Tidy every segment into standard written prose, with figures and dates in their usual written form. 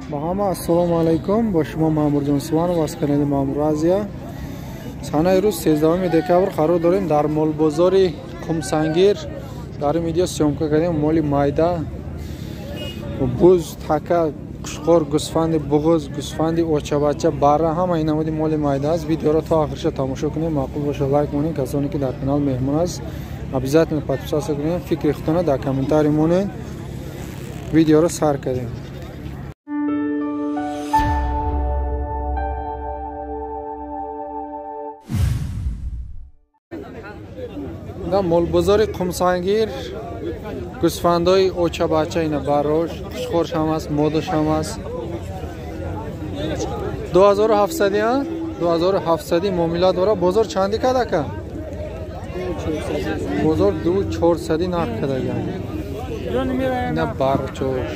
Ба ҳама ассалому алайкум. Бо шумо Маъмурҷон Суванов аз канали Маъмур Азия. Санаи рӯз 13 декабр қарор дорем дар молбозори Қумсангир. Дар ин видео съёмка кардем моли майда, буз, така, қушқор, гӯсфанди буғуз, гӯсфанди очабача, бара, ҳама ин намуди моли майда аст. Видеоро то охирша тамошо кунем. Маъқул боша лайк монем. Касоне ки дар канал меҳмон аст, обязательно подписаться кунем. Фикри худтона дар комментарий монед. Видеоро сар кардем. Да молбозори Қумсангир гӯсфандои очабача ина барош, қушқорш ҳам аст, модаш ҳам аст. 2700 2700 муомила дора. Бозор чанди кад ака? Бозор 2400 нарх кадага. Ина барчош.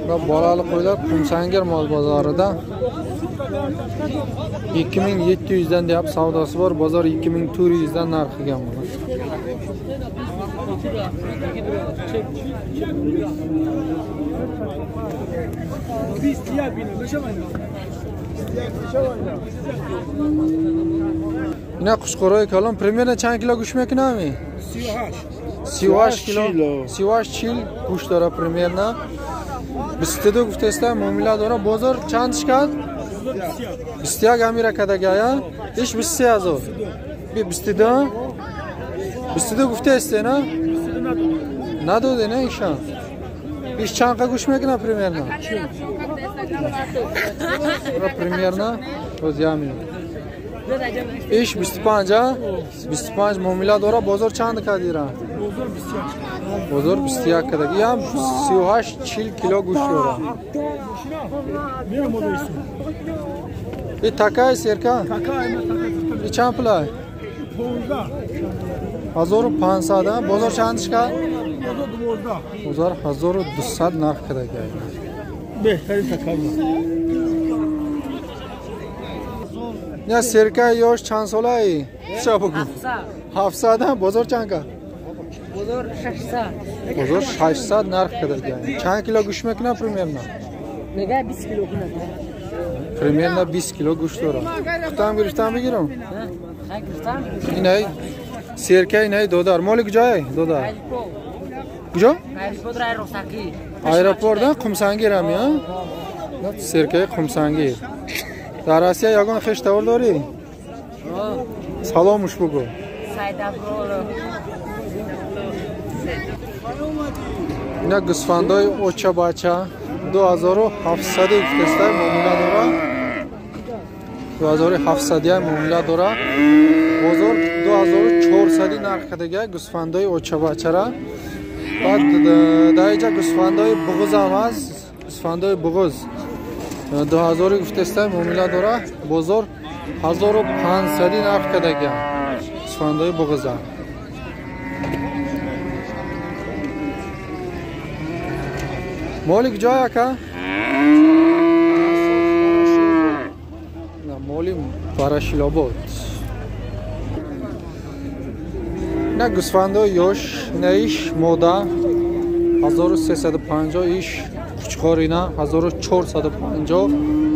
Va bolali qo'ylar Qumsangir mol bozorida 2700 dan deyap savdosi bor. Bozor 2400 dan narxiga bor. Ина qushqo'roy kalon примерно чанд кило гӯшт мекунами? 38 кило. 38 чил гӯшт дора примерно. 22 гуфтеста муомила дора. Бозор чанд шикад? 21 амира кадагая. Иш 23 ҳазор. 22? 22 гуфтесте, на? Надоде, на иша? Иш чанд қа гӯшт мекуна примерно? Примерно, боз я минут. Иш 25, а? 25 муомила дора. Бозор чанд кадира? Бозор 21 кадаги. Ям 38 40 кило гӯшт дора. И такая серка? И чанд пулай? 1500, а? Бозор чанд шикад? Бозор 1200 нарх кадаги. Беҳтарин така. Не серка ёш чанд солаи? Ча бугу? 700, а? Бозор чанд ка? Бозор 600. Бозор 600 нарх кадаги. Чанд кило гӯшт мекуна примерно? Мега 20 кило кунад. Примерно 20 кило гӯшт дора. Хутам гирифтам бигирам? Инай серка инай додар. Моли куҷое додар? Куҷо? Аэропорт, а? Қумсангир ҳами, а? Серкаи Қумсангир. Дар Россия ягон хеш тавр дорӣ? Саломуш бугу. Ина гӯсфандои очабача 2700 гуфтеста муомила дора. 2700 муомила дора. Бозор 2400 нарх кадага гӯсфандои очабачара. Баъд дар инҷа гӯсфандои буғуз ҳам аст. Гӯсфандои буғуз 2000 гуфтеста муомила дора. Бозор 1500 нарх кадага гӯсфандои буғуза. Моли куҷое ака? Моли Ворошилобод. Ина гӯсфандои ёш, ина иш мода 1350, иш қучқор ина 1450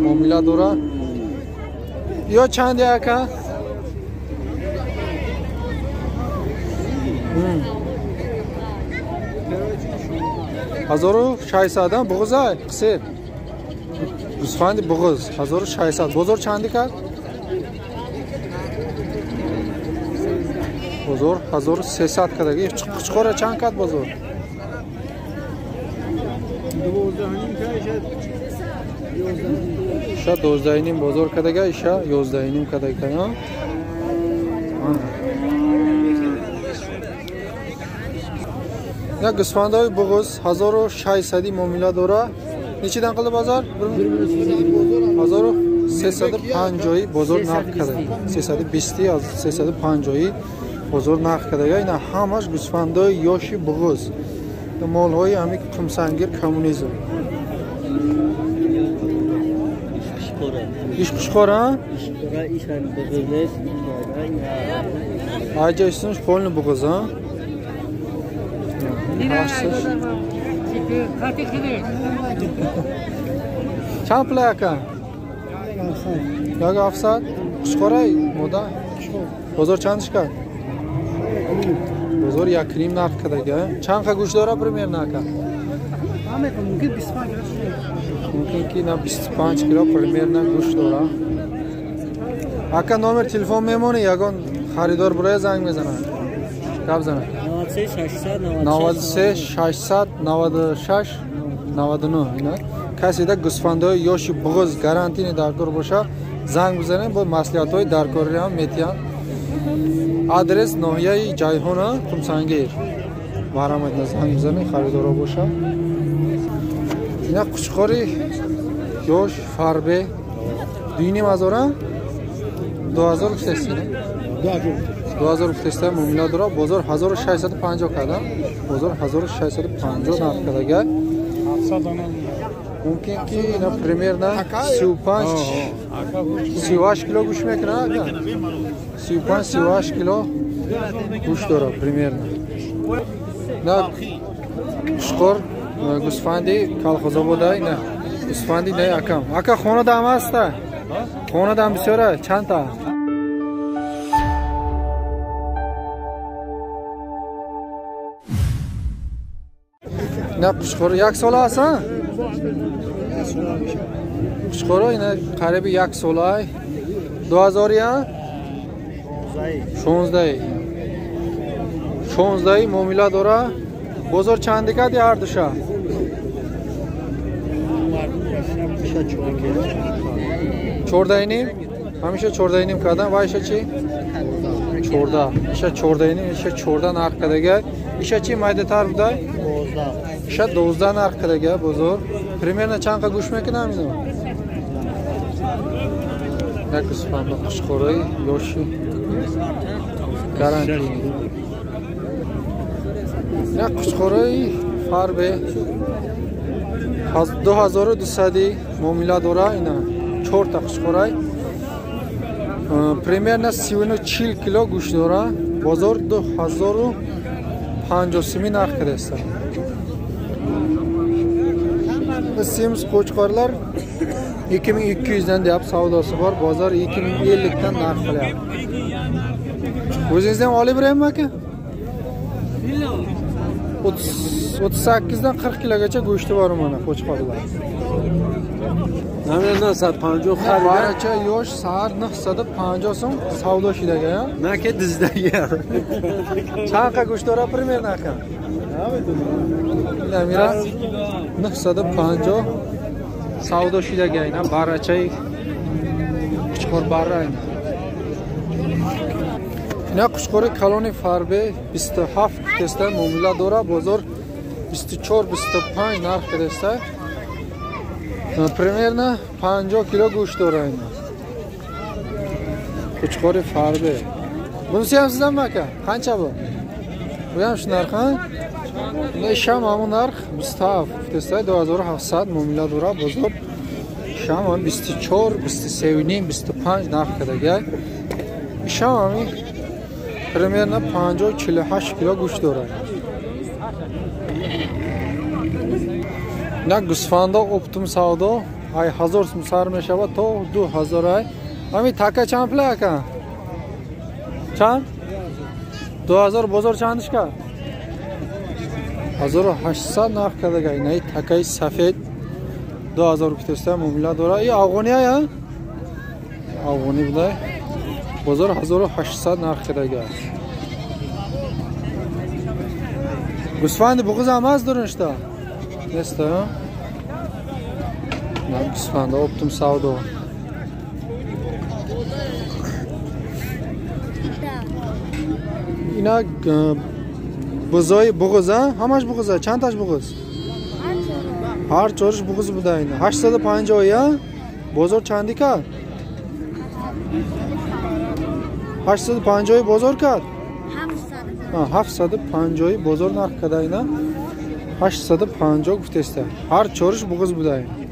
муомила дора. Ё чанде ака? 1600 буғуза қисер. Гӯсфанди буғуз 1600. Бозор чанди кард? Бозор 1300 кадаги. Қучқора чанд кард бозор? Иша 12.5 бозор кадага, иша 11.5 кадага. Як гӯсфандои буғуз 1600 муомила дора. Нечидан қилди бозор? 1350 бозор нарх кадага. 320 аз 350 бозор нарх кадага. Ина ҳамаш гӯсфандои ёши буғуз. Молҳои ҳами Қумсангир коммунизм. Иш қушқор, а? Айҷа истунш полни буғуз, а? Чанд пул ака? 1700. Қучқорай мода? Бозор чандиш кард? Бозор 1.5 нарх кардага. Чанд қа гӯшт дора примерно ака? Мумкин ки на 25 кило примерно гӯшт дора. Ака номер телефон мемонӣ, ягон харидор бурая занг мезанад. Гап занад. 93 696 99. Ина каседа гӯсфандҳои ёши буғуз гарантини даркор боша, занг бизанед, бо маслиҳатҳои даркориам метиҳанд. Адрес ноҳияи Ҷайҳуна, Қумсангир. Марҳамат, занг бизанед, харидоро боша. Ина қучқори ёш фарбе 2.5 ҳазора, 2000 гуфтест. 2000 гуфтест муомила дора. Бозор 1650 карда. Бозор 1650 нарх кардага. Мумкин ки ина примерно 35 38 кило гӯшт мекунад. 35 38 кило гӯшт дора примерно. На қушқор гӯсфанди Калхозобода, ина гӯсфанди не акам. Ака хонадам аста? Хонадам бисёра чандта? Ина қушқор як сола аст? Қушқоро ина қариби як солай. 2000 16 16 муомила дора. Бозор чанди кади ҳар душа? 14.5. Ҳамеша 14.5 кардан. Ва иша чи? 14. Иша 14.5, иша 14 нарх кардага. Иша чи майдатар будай? 12. Иша 12 нарх кардага бозор. Примерно чанд қа гӯшт мекунам ино? Як гӯсфанда қушқорои ёши гарантини. Як қушқорои фарбе 2200 муомила дора. Ина 4 та қушқорай. Примерно 39 кило гӯшт дора. Бозор 2050 сими нарх кардааст. Semiz qo'chqorlar 2200 dan deyapti, savdosi bor. Bozor 2050 dan narx qilyapti. O'zingizdan olib beraymi aka? 38 dan 40 kilogacha go'shti bor mana qo'chqorlar. 950 xarid. Baracha yosh sahar 950 so'm savdo shidaga. Naka dizdaga. Chanqa go'sht dora примерно aka? Ина 950 савдо шидага. Ина барачаи қучқор бара. Ина қучқори калони фарбе 27 теста муомила дора. Бозор 24 25 нарх кардааст. Примерно 50 кило гӯшт дора ина. Қучқори фарбе. Bunisi ham sizdanmi aka? Qancha bu? Bu ham shu narx, ha? Ишам ҳамон нарх 27 гуфтеста, 2700 муомила дора. Бозор ишам ҳам 24, 23.5, 25 нарх кардага. Ишам ҳами примерно 50-48 кило гӯшт дорад. На гӯсфанда оптум савдо ай 1000 сум сар мешавад то 2000 ай. Ҳами така чанд пул ака? Чанд? 2000. Бозор чандиш кард? 1800 нарх кардага. Инаи такаи сафед 2000 гуфтеста муомила дора. И афғони ая? Афғонӣ будай. Бозор 1800 нарх кардага. Гӯсфанди буғуз ҳам аст дуруншта? Нест, а? На гӯсфанда оптум савдо. Ина бузои буғуз, а? Ҳамаш буғуз, а? Чандташ буғуз? Ҳар чориш буғуз буда ина. 850, а? Бозор чанди кард? 850 бозор кард? 750 бозор нарх карда ина. 850 гуфтеста. Ҳар чориш буғуз буда ина.